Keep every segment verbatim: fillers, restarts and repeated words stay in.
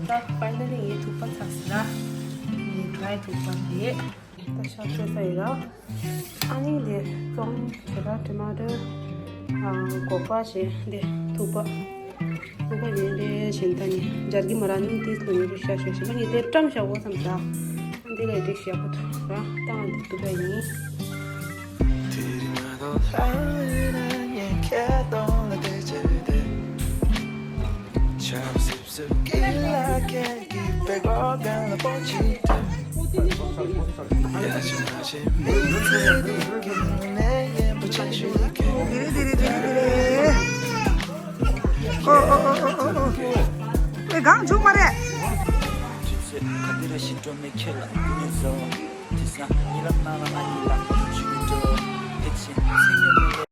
ད་ཕའི་ནལ་ལི་ངའི་ཐུག་པ་ཚར་སོང་ར། ངའི་ཌ་རའི་ཐུག་པ་འདི། ད་ཤ་བཙོས་ཚར་ཡིན་ར། ཨ་ནི་འདི་ཙོང་ཁྱེད་ར་ཊ་མ་ཊོ། ཨ་སྒོག་པ་བྱས་འདི་ཐུག་པ། ཐུག་པ་ཡིན་འདི་བཞིན་ད་ནི་འབྱར་གི་མ་ར་ནི་དེ་ལོ་ཡིན་རུ་ཤ་ཤ་ཤ་མ་ནི་དེ་བཀྲམ་བཞག་འོ་བསམ་ད། འདི་ལས་འགྲིག་ཤ་པོ་ཐུག་ར་ད་ང་འདི་ཐུག་པ་ཡིན། ཨེ་གང་བྱུང་མ་རེད། སྙིང་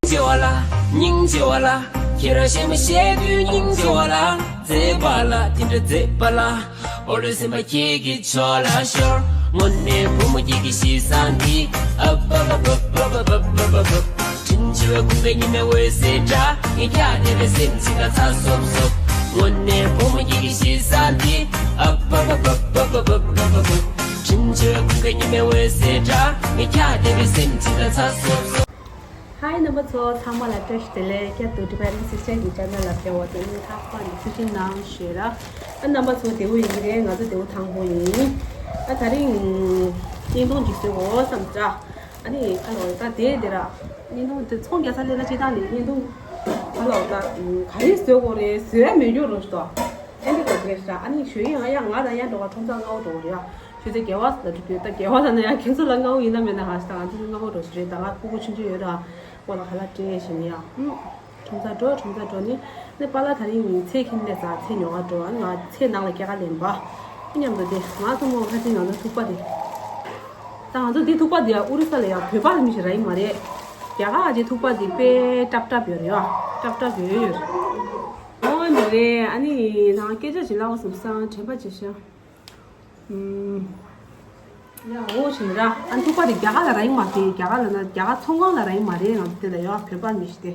རྗེ་བ་ལ། སྙིང་རྗེ་བ་ལ། ཁྱེད་རང་གཞན་མ་བཤད་དུས་སྙིང་རྗེ་བ་ལ། མཛེས་པ་ལ་དེ་འདྲ་མཛེས་པ་ལ། འོ་ལོ་སེམས་པ་ཁྱེད་ཀྱི་ཕྱོགས་ལ་ཤོར། དངོས་གནས་བུ་མོ་ཁྱེད་ཀྱི་གཤིས་བཟང་འདི། ཨ་བ་བ་བ། དྲིན་ཆེ་བའི་ཁུང་པའི་ཉི་མའི་འོད་ཟེར་འདྲ། ངས་ཁྱེད་བདེ་བའི་སེམས་ཅིག་ལ་ཚ་སོབ་སོབ། དངོས་གནས་བུ་མོ་ཁྱེད་ཀྱི་གཤིས་བཟང་འདི། ཨ་བ་བ་བ། དྲིན་ཆེ་བའི་ཁུང་པའི་ཉི་མའི་འོད་ཟེར་འདྲ། ངས་ཁྱེད་བདེ་བའི་སེམས་ཅིག་ལ་ཚ་སོབ་སོབ། ཧའི་རྣམ་པ་ཚོ་ཚང་མ་ལ་བཀྲ་ཤིས་བདེ་ལེགས། ཀྱ་ཏུ་ཌི་བྷའི་རིང་སིས་ཊར་གྱི་ཆེ་ནལ་ལ་ཕེབས་པ་དེ་ནི་ལྷག་པར་དུ་ཐུགས་རྗེ་གནང་ཞུ་ར། ཨ་རྣམ་པ་ཚོ་བདེ་པོ་ཡིན་གྱི་རེད། ང་ཚོ་བདེ་པོ་ཐང་པོ་ཡིན། ཨ་དེ་རིང་བརྙན་ཐུང་ཅིག་བཟོས་འོ་བསམ་ཙང་། ཨ་ནི་ཁ་ལོ་ད་དེ་དེ་ར། བརྙན་ཐུང་དེ་ཚོང་རྒྱག་ས་སླེབས་ན་སྤྱིར་བཏང་ནས་བརྙན་ཐུང་ཁ་ལོ་ད་ག་རེ་བཟོས་དགོས་རེད། བཟོས་ཡ་མེད་རྒྱུ་རོ་ཞིག་ཏོ། ཨེ་འདི་ག་རེ་ཤ། ཨ་ནི་ཞོ་ཡི་ང་ཡ་ང་དང་ཡ་འགྲོ་བ་ཁྲོམ་ཚང་ལྔ་བོ་འགྲོ་གི་རེད་ཡ། ཞུ་ཚེ་རྒྱལ་བ་ལ་འགྲོ་རྒྱུ་ད་རྒྱལ་བ་ལ་ན་ཡ་ཁྱེད་ཚོ་ལ་ལྔ་བོ་ཡིན་ན་མེད་ན་ཧ་ཤ། ང་ཚོ་ལྔ་བོ་འགྲོ་ཞིག་རེད། ད་ང་སྤུ་གུ་ཆུང་ཆུང་ཡོད་ར། ཁོ་ལ་ཁ་ལག་སྤྲད་བཞིན་ཡ། ཁྲོམ་ཚང་འགྲོ་ཁྲོམ་ཚང་འགྲོ་ནི། ནི་པཱ་ལགས་དེ་རིང་ཚལ་ཁྱིམ་ནས་ཚ་ཚལ་ཉོ་ག་འགྲོ། ཨ་ང་ཚལ་ནང་ལ་སྐྱེལ་ག་ལེན་པ། ཨ་མཉམ་དུ་དེ་ང་ཚོ་མོ་ཁ་ཚིག་ང་ཚོ་ཐུག་པ་དེ། ད་ང་ཚོ་དེ་ཐུག་པ་དེ་ཡ་ཨོ་རི་ས་ལ་ཡ་བོད་པ་མི་ཞིག་ར་ཡིན་མ་རེད། རྒྱ་གར་ཨ་ཅེ་ཐུག་པ་དེ་དཔེ་ཀྲབ་ཀྲབ་ཡོད་རེད་ཡ། ཀྲབ་ཀྲབ་ཡོད་ཡོད། ཨོ་འདི་རེད། ཨ་ནི་ནང་སྐད་ཆ་ཞིག་ལབ་བསམ་སང་དྲན་པ་བརྗེད་ཤག་ཡ་འོ་བྱས་ནས་ར། ཨ་ཐུག་པ་དེ་རྒྱ་གར་ལ་ར་ཡིན་མ་རེད། རྒྱ་གར་ལ་ན་རྒྱ་གར་ཚོང་ཁང་ལ་ར་ཡིན་མ་རེད། ང་ཚོ་དེ་ལ་ཡོད་བོད་པ་མི་ཞིག་དེ།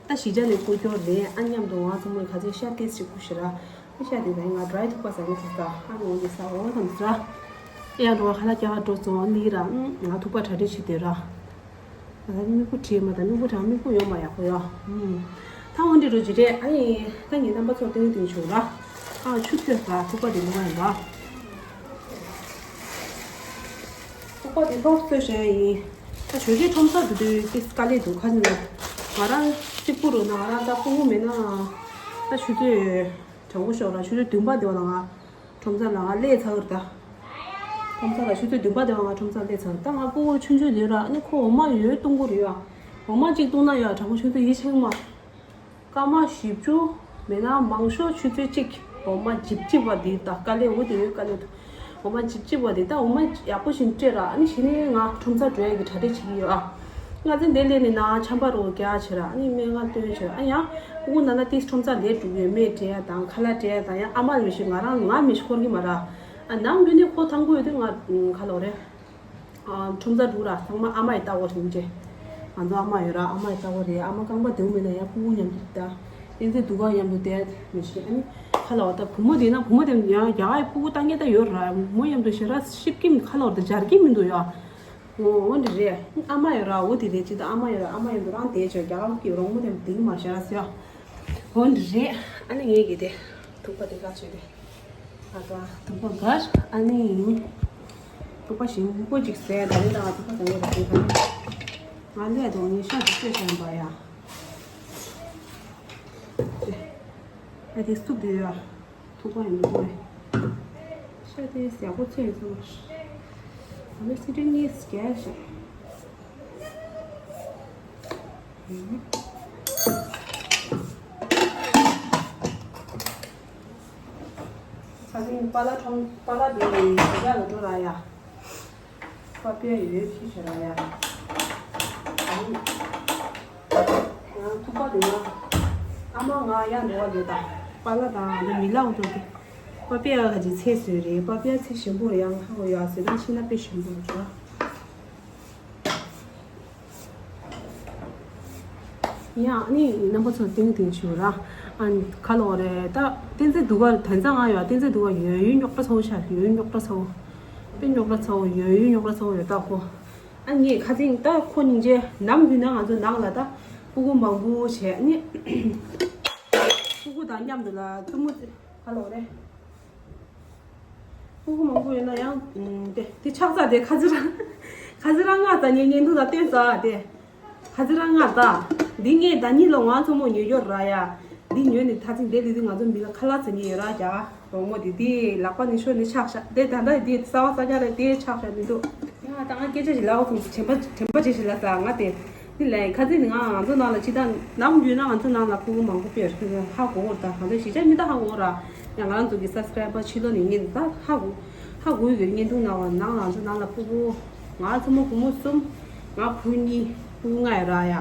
ད་གཞིས་ཆགས་ནས་བསྐུར་རྒྱུ་རེད། ཨ་མཉམ་དུ་ང་ཚོ་མོས་ག་ཚོད་ཤ་ཏོག་ཙམ་བསྐུར་ཤག་ར། ཨ་ཤ་དེ་ད་ང་ཌ་རའི་ཐུག་པ་ཟ་ནི་ཐུག་ད། ཨ་ནི་འོ་དེ་ཟ་འོ་དམ་ཟ། ཨེ་ཡང་འགྲོ་བ་ཁ་ལག་རྒྱ་གར་འགྲོ་སོང་ནི་ར། ང་ཐུག་པ་གྲ་སྒྲིག་བྱེད་དེ་ར། ད་ལྟ་མིག་བུ་བྲིས་མ་ད་མིག་བུ་གྲང་མིག་བུ་ཡོང་མ་ཡག་པོ་ཡོ། ད་འོན་ཏེ་རོ་ཇི་རེད། ཨ་ནི་ད་ངའི་རྣམ་པ་ཚོ་སྟོན་སྟོན་བྱུང་ར། ཨ་ཆུ་ཚོད་ད་ཐུག་པ་དེ་མོ་ཡིན་པ། ཐུག་པ་དེ་ལྷོག་ཚོད་བྱས་ཡིན། ད་ཞོ་ཆེ་ཁྲོམ་ས་དུ་དུ་ཏིས་དཀའ་ལས་འདུག་ཁ་ཅིག་ན། ང་རང་གཅིག་པུ་རུ་ན་ང་རང་ད་ཕྲུ་གུ་མེད་ན། ད་ཆུ་ཚོད་དྲང་པོ་ཤོག་ར་ཆུ་ཚོད་བདུན་པ་དེ་བ་ལ་ང་། ཁྲོམ་ས་ལ་ང་སླེབས་ཚར་ད། ཁྲོམ་ས་ལ་ཆུ་ཚོད་བདུན་པ་དེ་བ་ང་ཁྲོམ་ས་སླེབས་ཚར་ད། ང་སྤུ་གུ་ཆུང་ཆུང་དེ་ར་ཨ་ནི་ཁོ་འོ་མ་ཡོད་བཏུང་གི་རེད་ཡ། འོ་མ་གཅིག་བཏུང་ན་ཡ་དྲང་པོ་ཆུ་ཚོད་ཡིད་ཆེས་མ། སྐར་མ་བཞི་བཅུ། མེད་ན་མང་ཤོས་ཆུ་ཚོད་གཅིག་འོ་མ་འཇིབ་འཇིབ་པ་དེ་ད་དཀའ་ལས་འོ་དེ་ཡོད་དཀའ་ལས་འདུག་འོ་མ་འཇིབ་འཇིབ་པ་དེ་ད་འོ་མ་ཡག་པོ་ཞིག་སྤྲད་ར་ཨ་ནི་གཞི་ནས་ང་ཁྲོམ་ས་འགྲོ་ཡ་གི་གྲ་སྒྲིག་བྱེད་ཀྱི་ཡོད་ཨ། ང་ཚོ་འདི་སླེབས་ནས་ནང་ཆམ་པ་རོ་རྒྱག་བྱེད་ར་ཨ་ནི་སྨན་ཁང་སྟོན་བྱེད་ར་ཨ་ཡང་ཕྲུ་གུ་ན་ན་ཏིས་ཁྲོམ་ས་ལས་འགྲོ་གི་ཡོད་སྨན་སྤྲད་ཡ་དང་ཁ་ལག་སྤྲད་ཡ་དང་ཡང་ཨ་མ་མི་ཤེས་ང་རང་ང་མི་ཤེས་འཁོར་གི་མ་ར། ཨ་ནམ་རྒྱུན་ནས་ཁོ་ཐང་པོ་ཡོད་དུས་ང་ཁ་ལོ་རེད། ཁྲོམ་ས་འགྲོ་ར་ཚང་མ་ཨ་མ་ཡི་ལྟ་བ་རེད་འདྲེ། ང་ཚོ་ཨ་མ་ཡོད་ར་ཨ་མ་ཡི་ལྟ་བ་རེད། ཨ་མ་རྐང་པ་བདེ་པོ་མེད་ན་ཡང་ཕྲུ་གུ་མཉམ་དུ་བསྡད། གཉིས་ཆ་སྡུག་ག་མཉམ་དུ་བསྡད་མི་ཤེས་ཨ་ནི། ཁ་ལོ་ད་བུ་མོ་དེ་ན་བུ་མོ་དེ་ཡང་རྒྱ་གར་ཕྲུ་གུ་ལྟ་མཁན་ད་ཡོད་ར་བུ་མོ་མཉམ་དུ་ཞེ་དྲག་ཤེས་ཀྱི་མི་ཁ་ལོ་ད་སྦྱར་གྱི་མི་འདུག་ཡ། འོ་འདི་རེད། ཨ་མ་ཡོད་ར་འོ་དེ་རེད་ཅི་ད་ཨ་མ་ཡོད་ར་ཨ་མ་ཡོད་དུ་རང་བསྡད་ཆོག་རྒྱ་གར་གི་རོགས་མོ་དེ་འདི་མ་ཤ་ར་ཟེར། འོ་འདི་རེད། ཨ་ནི་ངས་གི་དེ་ཐུག་པ་དེ་ཁ་ཆོད་དེ། ཨ་ད་ཐུག་པ་གར་ཨ་ནི་ཐུག་པ་ཞིམ་པོ་ཅིག་ཟས་ད་རེད་ད་ཐུག་པ་ཟ་ཡོད་ར་དེ་ད་ང་ལས་དོ་ངས་ཤ་དེ་ཆོད་ཤ་ཡིན་པ་ཡ། ཨ་དེ་སུབ་དེ་ཡ། ཐུག་པ་ཡིན་འདུག་གས། ཤ་དེ་ཡག་པོ་ཚོས་སོང་། ང་ཚོ་སི་ཁྲོན་གཉིས་བརྒྱབ་ཤག་ས་སྟེང་པཱ་ལགས་ཁྲོམ་པཱ་ལགས་དེ་ཞེ་དྲག་ལ་འགྲོ་ར་ཡ། པ་ཕིའ་ཡོད་ཁྱི་ཞེ་ར་ཡ། ང་ཐུག་པ་དེ་ན་ཨ་མ་ང་ཡ་འགྲོ་བ་འདུག་ད་པཱ་ལགས་དང་ང་མི་ལ་འོང་འགྲོ་དུ། པ་ཕིའ་ག་ཅིག་ཚེ་བཟོས་རེད། པ་ཕིའ་ཚེ་ཞིམ་པོ་རེད། ཡང་ཧ་གོ་ཡ་ཟེར་ན་ཤི་ན་དཔེ་ཞིམ་པོ་རེད། ཡ་ཨ་ནི་རྣམ་པ་ཚོ་ཏིང་ཏིང་ཞུ་ར། ཨ་ནི་ཁ་ལོ་རེད་ད། བསྟན་འཛིན་སྡུག་ག་དན་ཚ་ང་ཡོད། བསྟན་འཛིན་སྡུག་ག་ཡོད་ཡོད་རྙོག་དྲ་ཚ་བོ་ཤ་ཡོད་རྙོག་དྲ་ཚ་བོ། དཔེ་རྙོག་དྲ་ཚ་བོ་ཡོད་ཡོད་རྙོག་དྲ་ཚ་བོ་ཡོད་ད་ཁོ། ཨ་ངས་ཁ་སང་ད་ཁོ་སྙིང་རྗེ་ནམ་རྒྱུན་ན་ང་ཚོ་ནང་ལ་ད་སྤུ་གུ་མང་པོ་བྱས་ཨ་ནི། སྤུ་གུ་དང་མཉམ་དུ་ལ་བཙུན་མོ་ཁ་ལོ་རེད། སྤུ་གུ་མང་པོ་ཡོད་ན་ཡང་དེ་དེ་ཆགས་ས་དེ་ཁ་ཚི་རང་ཁ་ཚི་རང་ང་ད་ངས་བརྙན་ཐུང་ད་སྟོན་ས་དེ། ཁ་ཚི་རང་ང་ད། འདི་ངས་ད་ཉིད་ལ་ང་ཚོ་མོ་ཉོས་ཡོད་ར་ཡ། འདི་ཉོས་ནས་ད་ཚིག་འདི་ལི་འདི་ང་ཚོ་མི་ལ་ཁ་ལག་ཟ་ཉེ་ཡོད་ར་རྒྱ་གར་རོགས་མོ་དེ་དེ་ལག་པ་ནི་ཤོར་ནས་ཆག་ཤག་དེ་ད་ལྟ་དེ་གསར་བ་གསར་རྒྱག་རེད་དེ་ཆག་ཤག་མི་འདུག་ཡང་ད་ང་སྐད་ཆ་ཞིག་ལབ་སོང་དྲན་པ་དྲན་པ་ཅིག་ཞིག་ལབ་ས་ང་དེ། འདི་ལས་ཁ་ཚིག་ནི་ང་ང་ཚོ་ནང་ལ་ཅི་ད་ནམ་རྒྱུན་ན་ང་ཚོ་ནང་ལ་སྤུ་གུ་མང་པོ་དཔེ་ཧ་གོ་གོ་ད་ང་ཚོ་གཞིས་ཆགས་མི་ད་ཧ་གོ་ར། ཡང་ང་རང་ཚོ་གི་སབ་སི་ཀ་རའི་བར་ཕྱི་ལོགས་ནས་ཉིན་ད་ཧ་གོ་ཧ་གོ་ཡོད་ཀྱི་བརྙན་ཐུང་ནང་ལ་ནང་ལ་ཚོ་ནང་ལ་སྤུ་གུ་ང་ཚོ་མོ་བུ་མོ་གསུམ། ང་བུ་གཉིས་སྤུ་གུ་ལྔ་ཡོད་ར་ཡ།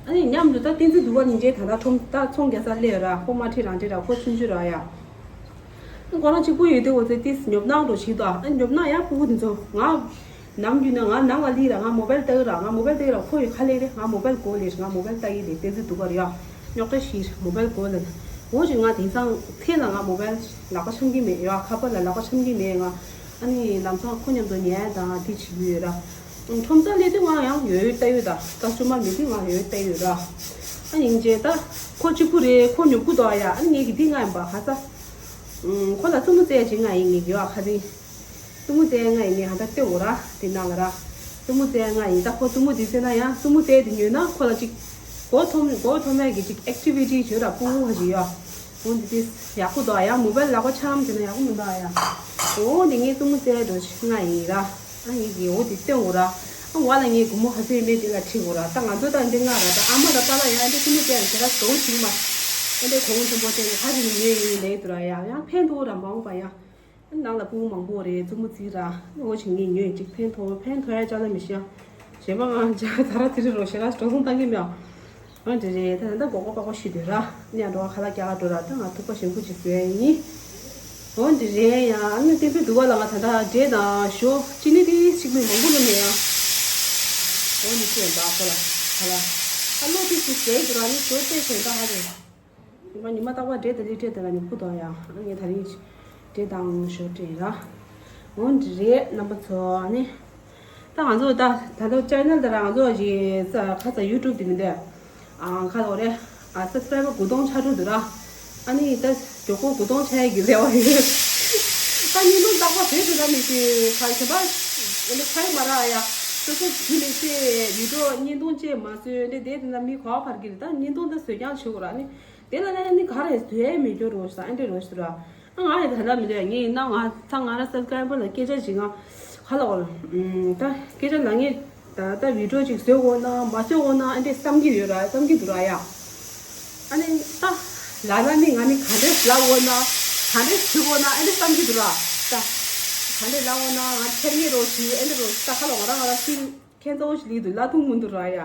ཨ་ནི་མཉམ་དུ་ད་བསྟན་འཛིན་སྡུག་ག་ཉིན་བྱེད་ད་ད་ཁྲོམ་ད་ཚོང་རྒྱག་ས་སླེབས་ཡོད་ར་ཁོ་མ་ཁྲི་རང་ཁྲི་ར་ཁོ་ཆུང་ཆུང་ར་ཡ། ཁོ་རང་གཅིག་པུ་ཡོད་དུས་འོ་ཙེ་ཏིས་ཉོབ་སྣང་འགྲོ་ཞིག་ད་ཨ་ཉོབ་སྣང་ཡ་སྤུ་གུ་དེ་ཚོ་ང་ནམ་རྒྱུན་ན་ང་ནང་ལ་ལི་ར་ང་མོ་བལ་ལྟ་གི་ར་ང་མོ་བལ་ལྟ་གི་ར་ཁོ་ཡི་ཁ་ལེ་རེ་ང་མོ་བལ་གོ་ལེ་ང་མོ་བལ་ལྟ་གི་ལེ་བསྟན་འཛིན་སྡུག་ག་ར་ཡ། རྙོག་དྲ་ཞིག་མོ་བལ་གོ་ལ། འོ་ཞིག་ང་དེང་སང་ཐེངས་ལ་ང་མོ་བལ་ལག་པ་འཆང་གི་མེད་ཡ་ཁ་པར་ལ་ལག་པ་འཆང་གི་མེད་ང་། ཨ་ནི་ལམ་སང་ཁོ་མཉམ་དུ་ཉལ་དང་དེ་བྱེད་ཀྱི་ཡོད་ར། ཁྲོམ་ས་སླེབས་དུས་ང་ཡང་ཡོད་ཡོད་ལྟ་ཡོད་ད་ད་བཅུ་མ་མེད་དུས་ང་ཡོད་ཡོད་ལྟ་ཡོད་ར། ཨ་ཡིན་རྗེས་ད་ཁོ་གཅིག་པུ་རེད་ཁོ་ཉོབ་ཀུ་དོ་ཡ་ཨ་ནི་ངས་ཀྱི་འདི་ང་ཡིན་པ་ཧ་ས། ཁོ་ལ་བཙུན་མོ་བཙལ་བྱེད་ང་ཡིན་ངས་ཡོད་ཨ་ཁ་རིང་། བཙུན་མོ་བཙལ་ང་ཡིན་ངས་ཧ་ད་ལྟོས་འོ་ར་དེ་ནང་ལ་ར། བཙུན་མོ་བཙལ་ང་ཡིན་ད་ཁོ་བཙུན་མོ་དེ་བཙལ་ན་ཡང་བཙུན་མོ་བཙལ་དེ་ཉོས་ན་ཁོ་ལ་ཅིག་མགོ་འཐོམ་མགོ་འཐོམ་ཡ་གི་ཅིག་ཨེག་ཊི་བི་ཊི་བྱོས་ར་སྤུ་གུ་ཧ་ཅིག་ཡོད། འོ་འདི་དེ་ཡག་པོ་འདུག་ཡང་མོ་བལ་ལག་པ་འཆང་དེ་ན་ཡག་པོ་མི་འདུག་ཡ། འོ་འདི་ངས་བཙུན་མོ་བཙལ་འགྲོ་ང་ཡིན་ར། ཨ་ཡིན་གི་འོ་དེ་སྟོན་འོ་ར། ཨ་བ་ལ་ངས་སྒོར་མོ་ཧ་ཚོད་མེད་དེ་ལ་ཁྲིད་འོ་ར་ད་ང་ཚོ་ད་འདི་ང་ར་ད་ཨ་མ་ར་པཱ་ལ་ཡང་འདི་བཙུན་མོ་བཙལ་དེ་ལ་དོ་ཞིག་མ། ཨ་འདི་གོང་ཆེན་པོ་བཙལ་ནས་ཧ་རི་ནས་ཉོས་ཡིན་ལེ་དུ་ར་ཡ་ཡང་ཕན་ཐོགས་ར་མ་འོངས་པ་ཡ། ནང་ལ་སྤུ་གུ་མང་པོ་རེད་བཙུན་མོ་རྩིས་ར། འོ་ཆེ་ངས་ཉོས་གཅིག་ཕན་ཐོགས་ཕན་ཐོགས་ཡ་ཅག་ལ་མི་ཤེས་ཡ། གཞན་པ་ང་ཅག་ད་ར་དེ་རི་རོ་ཞེ་ར་འགྲོ་སོང་བཏང་གི་མེད། འོ་འདི་རེད་ད་ད་ལྟ་མགོ་སྐོར་པགས་པ་ཤི་འདོད་ར། ནས་འགྲོ་བ་ཁ་ལག་རྒྱག་ག་འགྲོ་ར་ད་ང་ཐུག་པ་ཞིམ་པོ་ཅིག་བཟོས་ཡ་ཡིན། འོ་འདི་རེད་ཡ་ཨ་ནི་བསྟན་འཛིན་སྡུག་ག་ལ་ང་ད་ལྟ་འབྲས་དང་ཞོ་ཅི་ནི་དེ་གཅིག་མིན་མང་པོ་ལ་མེད་ཡ། འོ་འདི་ཅི་ཡིན་པ་ཁོ་ལ་ཁ་ལག་ཨ་ལོ་དེ་ཅིག་བཟོས་འགྲོ་ར་ནི་ཞོ་བཙལ་བྱས་ད་ཧ་རེད། ང་ཉི་མ་རྟག་པར་འབྲས་དང་ལི་འབྲས་དང་ལ་ཉི་ཁུ་དང་ཡང་ང་ངས་ད་རིང་འབྲས་དང་ཞོ་སྤྲད་ཡིན་ལ། འོ་འདི་རེད་རྣམ་པ་ཚོ་ཨ་ནི། ད་ང་ཚོ་ད་ད་ལྟ་ཅེ་ནལ་དེ་ར་ང་ཚོ་ཞིག་ཁ་ཚ་ཡུ་ཊུབ་དེ་མི་འདུག་ཨ་ཁ་ལོ་རེད། ཨ་སབ་སི་ཀ་རའི་བར་དགུ་སྟོང་ཆགས་འགྲོ་འདུག་ར། ཨ་ནི་ད་མགྱོགས་པོ་དགུ་སྟོང་ཆགས་ཡ་གི་རེ་བ་ཡོད། ད་བརྙན་ཐུང་རྟག་པར་བཟོས་འདུག་ད་མི་ཤེས་ཁ་ཁྱད་པར་ཨ་ནི་ཁ་ཡི་མ་ར་ཡ། སོ་སོ་དུས་ནས་ཚེ་ཡུ་ཊུབ་བརྙན་ཐུང་ཅེས་མ་བཟོས་ཨ་ནི་དེ་དེ་ན་མི་ག་བ་བར་གི་རེད་ད་བརྙན་ཐུང་ད་བཟོས་རྐྱང་བྱེད་དགོས་ར་ཨ་ནི། དེ་ལ་ནི་ག་རེ་ཟེར་མི་འགྱུར་རོ་ཟེར་ཨ་འདྲེ་རོ་ཟེར་ར། ང་ཡི་ད་ལྟ་མི་འདོད་ངས་ཡིན་ན་ང་ཚ་ང་ར་སབ་སི་ཀ་རའི་བར་ལ་སྐད་ཆ་ཞིག་ང་ཧ་ལ་གོ་ལ། ད་སྐད་ཆ་ལ་ངས་ད་ལྟ་བི་ཌིའོ་ཅིག་བཟོས་འོ་ན་མ་བཟོས་འོ་ན་ཨ་འདྲེ་བསམ་གྱི་ཡོད་ར་བསམ་གྱི་འདུག་ར་ཡ། ཨ་ནི་ད་ལ་ལ་ནི་ང་ནི་ག་འདྲེ་ལབ་འོ་ན་ག་འདྲེ་ཞུ་འོ་ན་ཨ་འདྲེ་བསམ་གྱི་འདུག་ར། ད་ག་འདྲེ་ལབ་འོ་ན་ང་ཁྱེར་ངེས་རོ་ཞུ་ཨ་འདྲེ་རོ་ད་ཧ་ལ་གོ་ར་ང་ར་སུ། ཁྱེད་ཚོ་ཞིག་ལི་དུ་ལ་ཐུང་མུན་དུ་ར་ཡ།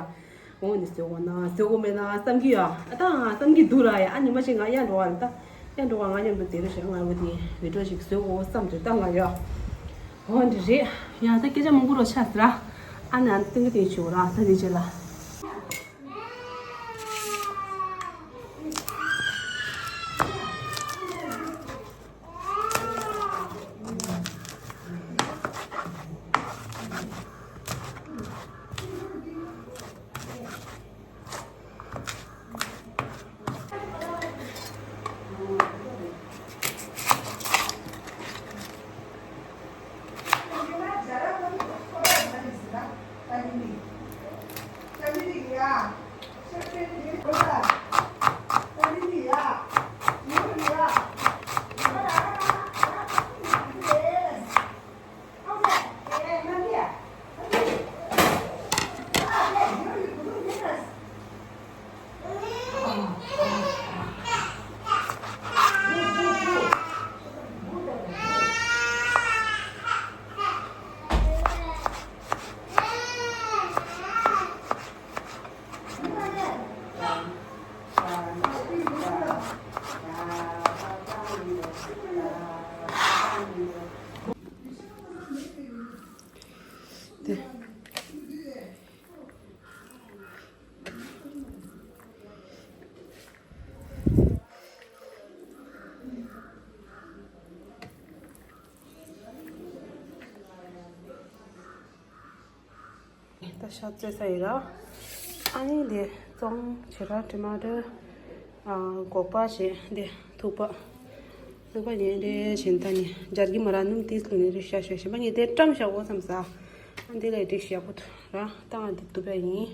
འོ་ནི་ཟོ་གོ་ན་ཟོ་གོ་མེད་ན་བསམ་གི་ཡ། ཨ་ད་ང་བསམ་གི་འདུག་ར་ཡ། ཨ་ཉི་མ་ཞིག་ང་ཡ་འགྲོ་བ་ལ་ད། ཡ་འགྲོ་བ་ང་མཉམ་དུ་དེ་རུ་ཞིག་ང་འོ་དེ་བི་ཌིའོ་ཞིག་ཟོ་གོ་བསམ་དུ་ད་ང་ཡ། འོ་འདི་རེད། ཡ་ད་སྐད་ཆ་མང་པོ་རོ་ཆགས་ཟེར་ར། ཨ་ནི་ཨ་ནི་ཏིང་གི་ཏིང་ཞུ་ར་ད་འདི་རྗེས་ལ། ཤ་བཙོས་ས་ཡིན་ར། ཨ་ནི་འདི་བཙོང་བྱེད་ར་ཊ་མ་ཊར། ཨ། སྒོག་པ་བྱས་འདི་ཐུག་པ། ཐུག་པ་ཉན་འདྲེ་བྱིན་ད་ནི་འབྱར་གི་མ་ར་སྣུམ་ཏིས་ལུ་ནི་རི་ཤ་ཤོད་བྱིན་པ་ཉན་དེ་བཀྲམ་བཞག་འོ་བསམ་ས། ཨ་འདི་ལས་འགྲིག་ཤག་པོ་ཐུ་ར་ཏང་ཨ་འདི་ཐུག་པ་ཡིན།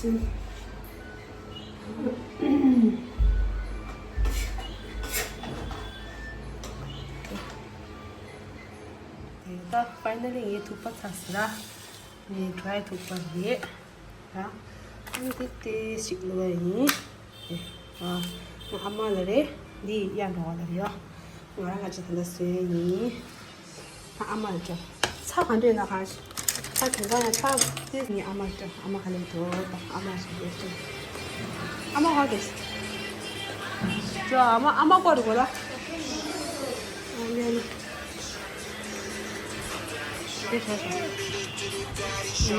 ད་ཕའི་ནལ་ལི་ངའི་ཐུག་པ་ཚར་སོང་ལ། ངའི་ཌ་རའི་ཐུག་པ་རེད། ཡ། ཨ་ནི་དེ་ཏོག་ཙམ་ཞིག་བླུགས་པ་ཡིན། ཨ། ང་ཨ་མ་ལ་རེད། འདི་གཡག་འགྲོ་བ་ལ་རེད་ཡ། ང་རང་ང་ཅི་ད་ལྟ་བཟོས་ཡིན། ཨ་མ་ལ་སྤྲད། ཚྭ་ག་འདྲས་ན་གང་། ཚྭ་གང་ག་ཡང་ཚྭ་དེ་ངའི་ཨ་མ་ལ་སྤྲད། ཨ་མ་ག་ལེར་འགྲོ་དང་ཨ་མ་ཞིག་རེད་ཅེས། ཨ་མ་ག་རེད། ཅོ་ཨ་མ་ཨ་མ་ཀོ་རུ་གོ་ལ། ཨ་ལེ་ལེ། དེ་ཆ་ཆ།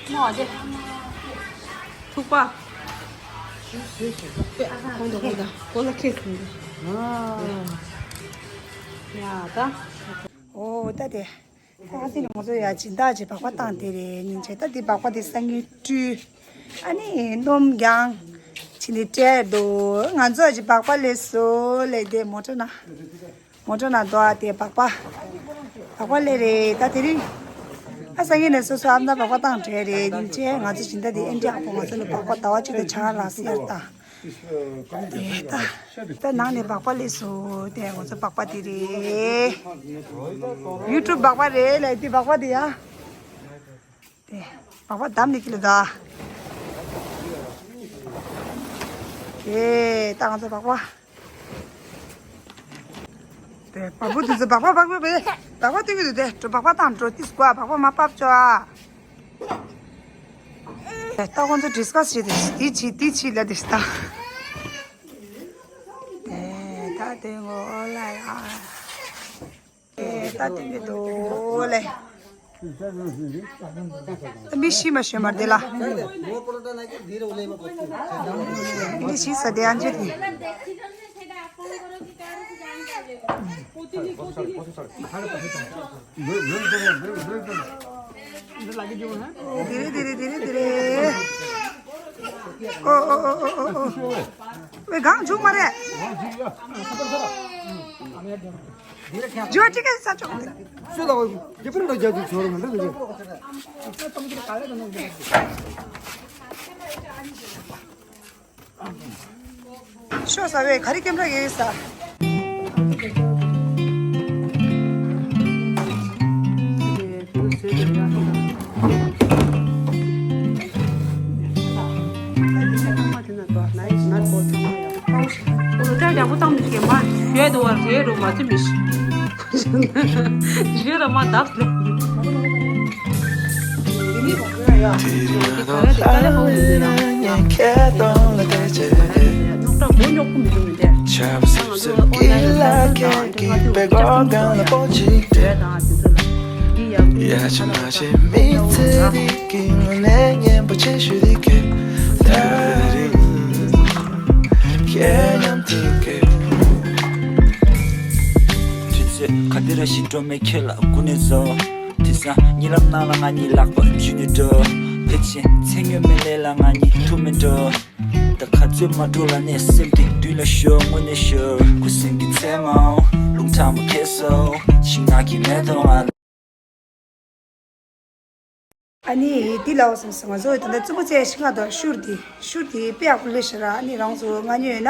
ཉ། མོ་དེ། ཐུག་པ། ཁོང་དུ་ཁོང་དུ་ཀོ་ལ་ཁེ་ཁོང་དུ། ཡ་ད། ཨོ་ད་དེ། ད་དེ་ནི་ང་ཚོ་ཡ་སྦྱིན་བདག་ཅིག་སྦག་སྦག་བཏང་དེ་རེད་ཉིན་བྱེད། ད་དེ་སྦག་སྦག་དེ་སང་ཉིན་བཀྲུས། ཨ་ནི་སྣུམ་རྒྱང་ཕྱིན་ནས་སྤྲད་འདུག་ང་ཚོ་ཅིག་སྦག་སྦག་ལས་སོ་ལས་དེ་མོ་ཊ་ན། མོ་ཊ་ན་འདུག་ཨ་དེ་སྦག་སྦག་སྦག་སྦག་ལས་རེད་ད་དེ་རིང་། ཨ་སང་ཉིན་ནས་སོ་སོ་ཨ་མ་ན་སྦག་སྦག་བཏང་བྲལ་རེད་ཉིན་བྱེད། ང་ཚོ་སྦྱིན་བདག་དེ་ཨེ་འདྲ་ཨ་ཕོ་ང་ཚོ་ལ་སྦག་སྦག་ཟླ་བ་གཅིག་ཏུ་ཆ་ལ་སི་ཡར་ད། དེ་ད། ད་ནང་ནས་སྦག་སྦག་ལས་སོ། དེ་ང་ཚོ་སྦག་སྦག་དེ་རེད། ཡུ་ཊུབ་སྦག་སྦག་རེད་ལ་དེ་སྦག་སྦག་དེ་ཡ། དེ་སྦག་སྦག་བསྡམས་ནས་ཀི་ལ་ད། དེ་ད་ང་ཚོ་སྦག་སྦག་དེ་བ་སྤུ་དེ་ཚོ་སྦག་སྦག་སྦག་སྦག་སྦག་སྦག་སྦག་སྟོན་གྱི་འདུག་དེ་འགྲོ་སྦག་སྦག་བཏང་འགྲོ་ཏིས་གོ་ཨ་སྦག་སྦག་མ་ཕབ་ཅོ་ཨ། ད་ཁོང་ཚོ་ཌིས་ཀ་སི་བྱེད་དེ་དེ་བྱེད་དེ་བྱེད་ལ་དེ་ད། ཨེ་ད་དེ་ངོ་ཨོ་ལ་ཡ། ཨེ་ད་དེ་ངེ་དོ་ལེ། མི་ཤི་མ་ཤི་མ་དེ་ལ། མི་ཤི་ས་དེ་ཨན་ཅི་དེ། དེ་རེད་དེ་རེད་དེ་རེད་དེ་རེད། ཨོ་ཨོ་ཨོ་ཨོ་ཨོ། ཝེ་གང་བྱུང་མ་རེད། ཇོ་ཅི་གེ་ས་ཆོག་དེ། ཤོད་ལ་ཝེ་དེ་པར་ལ་རྒྱ་དུ་ཆོར་མ་འདྲ་དེ། ཤོ་ཟ་བའི་ག་རེ་ཀེམ་ར་ཡོད་ས། ཡག་པོ་བཏང་མི་ཤེས་མ་ཞོད་དུ་བར་རེད་རུ་མ་ཚུ་མི་ཤེས། ཞོད་ར་མ་བརྡབས་ལེ། དུས་ཚོད་ག་དེ་ར་ཞིག་འགྲོ་མེད་ཁྱོད་ལ་སྐུ་ནས་བཟོ། དེང་སང་གཉིད་ལམ་ནང་ལ་ང་གཉིས་ལག་པ་འཇུས་ནས་འགྲོ། ཕལ་ཆེར་མཚན་སྨྱོ་མེད་ལས་ལ་ང་གཉིས་ཐུག་མེད་འགྲོ། ད་ག་ཚོད་མ་འགྲོ་ལ་ནས་སེམས་དེ་མདུན་ལ་ཤོར་དངོས་གནས་ཤོར། ཁུ་སིམ་གྱི་མཚན་མོ་རླུང་ཁྲ་མོ་ཁྱེར་སོང་ཤིང་ནགས་ཀྱི་མེ་ཏོག་ང་། ཨ་ནི་འདི་ལའོ་སོང་སོང་ང་ཚོ་ད་ལྟ་རྩུབ་པོ་བཙལ་ཤིང་ང་དང་ཤུར་དེ་ཤུར་དེ་དཔེ་ཡག་པོ་ལས་ཤ་ར། ཨ་ནི་རང་ཚོ་ང་ཉོས་ན་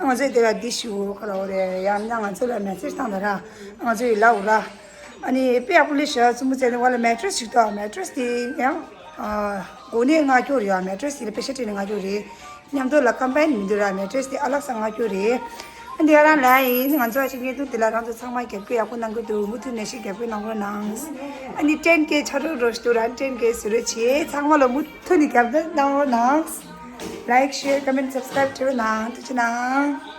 ང་ཚོའི་དེ་ལ་འདི་ཞུ་ག་ལ་འོ་རེད། ཡང་ན་ང་ཚོ་ལ་མེ་སེ་ཇི་བཏང་ད་ར་ང་ཚོའི་ལའོ་ར། ཨ་ནི་དཔེ་ཡག་པོ་ལས་ཤ་རྩུབ་པོ་བཙལ་ནས་བ་ལ་མེ་ཊྲེ་སི་ཞིག་ཏོ། མེ་ཊྲེ་སི་དེ་ཡང་ཨ་གོ་ནས་ང་སྐྱོར་ཡོད། མེ་ཊྲེ་སི་དེ་ལ་པེ་ཤ་སྤྲད་ནས་ང་སྐྱོར་རེད། མཉམ་དུ་ལ་ཀམ་པའིན་མི་འདུག་ར། མེ་ཊྲེ་སི་དེ་ཨ་ལག་ས་ང་སྐྱོར་རེད། འདི་རང་ལ་ཡིན། ང་ཚོ་ཨ་ཅེ་ངེས་དུ་འདི་ལ་རང་ཚོ་ཚང་མ་རྒྱབ་སྐྱོར་ཡག་པོ་གནང་གི་འདུག་མུ་མཐུད་ནས་ཤིག་རྒྱབ་སྐྱོར་གནང་རོགས་གནང་། ཨ་ནི་ཊེན་ཀེ་ཆ་རོགས་རོགས་ཞུ་ར། ཊེན་ཀེ་ཟུར་རེ་བྱེད། ཚང་མ་ལ་མུ་མཐུད་ནས་རྒྱབ་སྐྱོར་གནང་རོགས་གནང་། Like, share, comment, subscribe བྱེད་རོགས་གནང་། ཐུགས་རྗེ་གནང་།